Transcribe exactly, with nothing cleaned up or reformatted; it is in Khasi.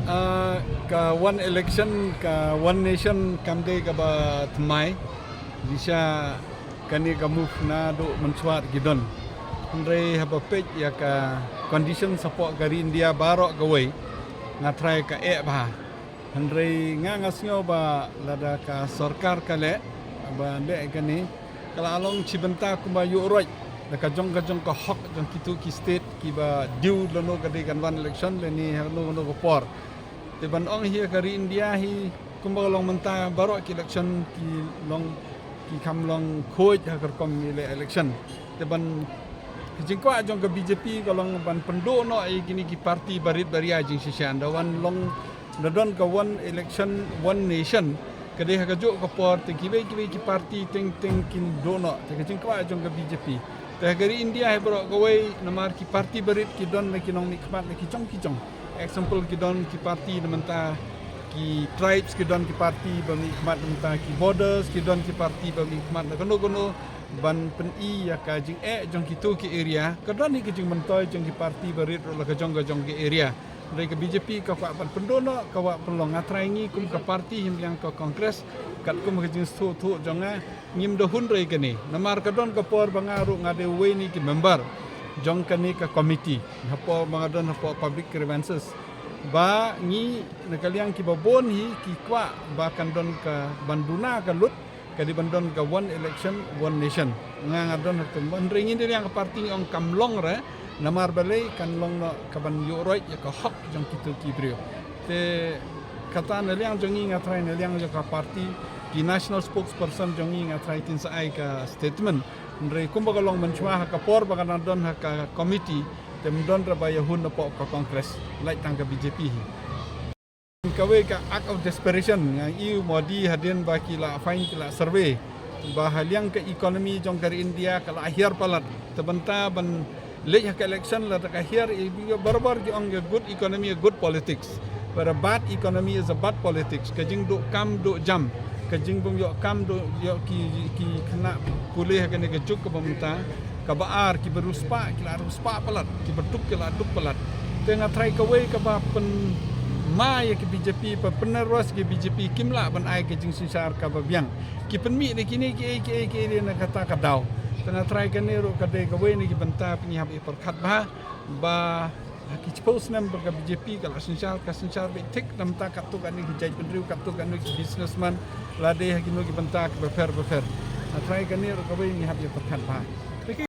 Ah, ka one election, ka one nation kam dei kaba thymmai. Lisa kane ka move naduh mynshuwa ki don. Hynrei haba peit ïa ka condition hapoh ka ri India baroh kawei, nga tharai ka eh bha. Hynrei nga nga sngew ba lada ka sorkar ka leh ba leh kane, ka la long shi bynta kumba ïuh roit da ka jong ka jong ka hok jong kito ki state kiba due lano ka dei kan wan election lane hano hano ka por. Te ban ong hi ka ri India hi kumba ka long mynta baroh ki election ki long ki kham long khuid ha ka rukom ïaleh election. Te ban ka jingkwah jong ka B J P ka long ban pynduh noh ïa kine ki party barit baria jingshisha. Da wan long da don ka one election, one nation. Ka dei ha kajuh ka por te kiwei kiwei ki party teng teng kin duh noh. Te ka jingkwah jong ka B J P. Te ha ka ri India hi baroh kawei namar ki party barit ki don na ki nongmihkhmat na ki jong ki jong. Example ki don ki party na mynta ki tribes, ki don ki party ba mihkhmat na mynta ki borders, ki don ki party ba mihkhmat na kano kano ban pyni ïa ka jingeh jong kito ki area. Ka don hi ka jingmyntoi jong ki party barit ruh la ka jong ka jong ki area. Hynrei ka B J P ka kwah ban pynduh noh, ka kwah pynlong. Nga tharai ngi kum ka party hynliang ka Congress katkum ka jingsngewthuh jong nga ngim da hun rei kane. Namar ka don ka por ba nga ruh nga dei uwei na ki member jong kane ka committee hapoh ba nga don hapoh public grievances. Ba ngi na ka liang kiba bun hi ki kwah ba kan don ka ban duna ka lut ka dei ban don ka one election, one nation. Nga nga don ha ka, hynrei ngi na liang ka party ngi ong kam long re. Namar balei kan long noh ka ban ïuh roit ïa ka hok jong kito ki briew. Te kata na liang jong ngi nga tharai na liang jong ka party ki national spokesperson jong ngi nga tharai kin sa ai ka statement. Hynrei kumba ka long mynshuwa ha ka por ba ka dang don ha ka committee te ym don re ba ïa hun napoh ka Congress. Lait tang ka B J P hi. Kawei ka act of desperation nga i u Modi hadien ba ki la find ki la survey ba ha liang ka economy jong ka ri India ka la hiar palat. Te bynta ban leit ha ka election lada ka hiar i barbar ki ong ka good economy a good politics. But a bad economy is a bad politics. Ka jingduh kam duh jam. Ka jingbym ïoh kam duh ïoh ki ki khynnah pule ha kane ka juk kaba mynta. Kaba ar kiba riewspah ki la riewspah palat, kiba duk ki la duk palat. Te nga tharai kawei kaba pynma ïa ki B J P, ba pynnervous ki B J P kim lah ban ai ka jingsynshar kaba biang. Ki pynmih da kine kiei kiei kiei na kata ka daw. Te nga tharai kane ruh ka dei kawei na ki bynta ba ngi hap ïa pyrkhat bha ba ha ki shiphew snem ba ka B J P ka la synshar, ka synshar beit thik na bynta katto katne ki jaitbynriew, katto katne ki businessman, lade ha kino ki bynta kiba pher ba pher. Nga tharai kane ruh kawei ngi hap ïa pyrkhat bha.